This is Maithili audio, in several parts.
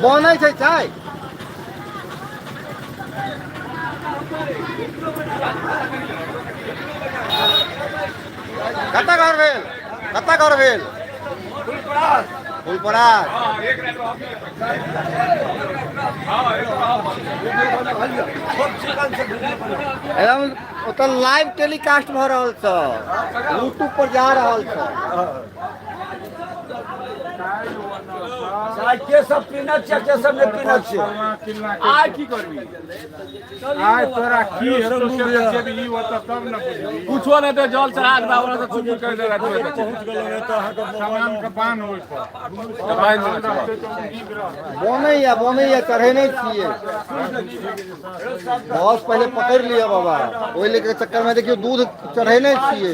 बनै छै चाय। कतऽ घर भेल? कतऽ घर भेल? फुलपरास। एकदम ओतऽ लाइव टेलीकास्ट भऽ रहल छै, यूट्यूब पर जा रहल छै। चाय के सब पीना छियै, के सब नहि पीना छियै? आइ की करबी? आइ तोरा की हेतौ से तऽ जेबही ओतऽ तब ने बुझबही। कुछो नहि तऽ जल चढ़ा देबा, ओना तऽ चुप कर देगा। सामान के बान्ह ओहि पर। बनैया बनैया, चढ़ेने छियै। बस पहिले पकड़ि लिअ बाबा, ओहि लेके चक्कर में देखियौ दूध चढ़ेने छियै।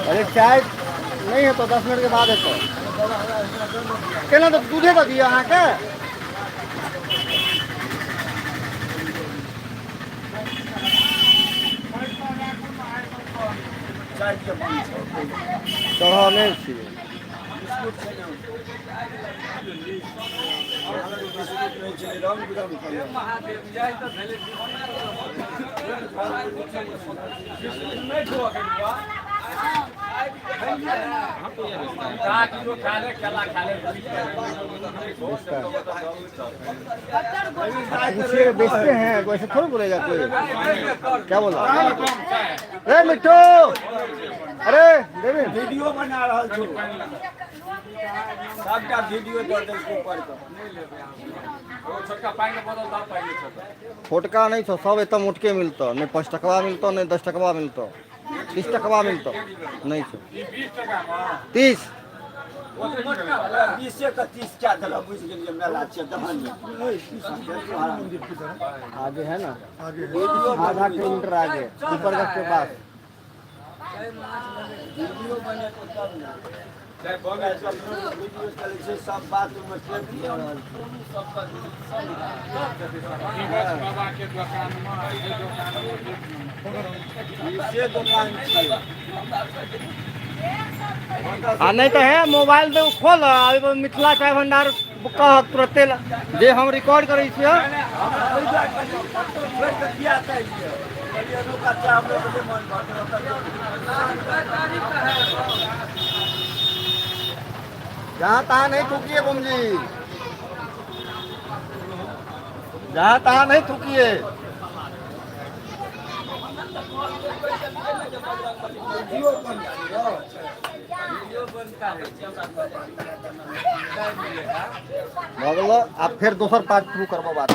अरे चाय नहीं है तो 10 मिनट के बाद है तो केना तऽ दूधे दऽ दिअ अहाँके। चढ़ने छियै। पूछिए, बेचते हैं वैसे थोड़ा बोलेगा कोई। क्या बोला अरे मिट्टू? अरे देवी वीडियो बना रहल छौ, सबटा वीडियो दऽ देलकै ऊपर के। छोटका नहीं छौ, सब एतऽ मोटके मिलतौ। नहि 5 टकवा मिलतौ, नहि 10 टकवा मिलतौ, 30 टकवा मिलतौ। नहीं छौ। 30। 20 के 30 क्या देलक? बुझि गेलियै, मेला छियै दहन। आगे है ना, आधा किलोमीटर आगे ऊपरगढ़ के पास। वीडियो बनेतौ तब ने। वीडियो चलै छै, सब बात ओहिमे टेप भऽ रहल छै। बाबा के दोकान में, एहि दोकान में। ई से दोकान छियै। आ नहीं तो है मोबाइल तो खोल, अभी मिथिला चाय भंडार कह तुरते जे हम रिकॉर्ड करै छियै। छोड़ि कऽ किया चाहिए? कहलियै रुका, चाय हमरो के मन भऽ गेल। जहाँ तहाँ नहीं थूकिए बम जी, जहाँ तहाँ नहीं थूकिए। वीडियो बन भऽ गेलो। आब फेर दोसर पार्ट शुरू करबो। बात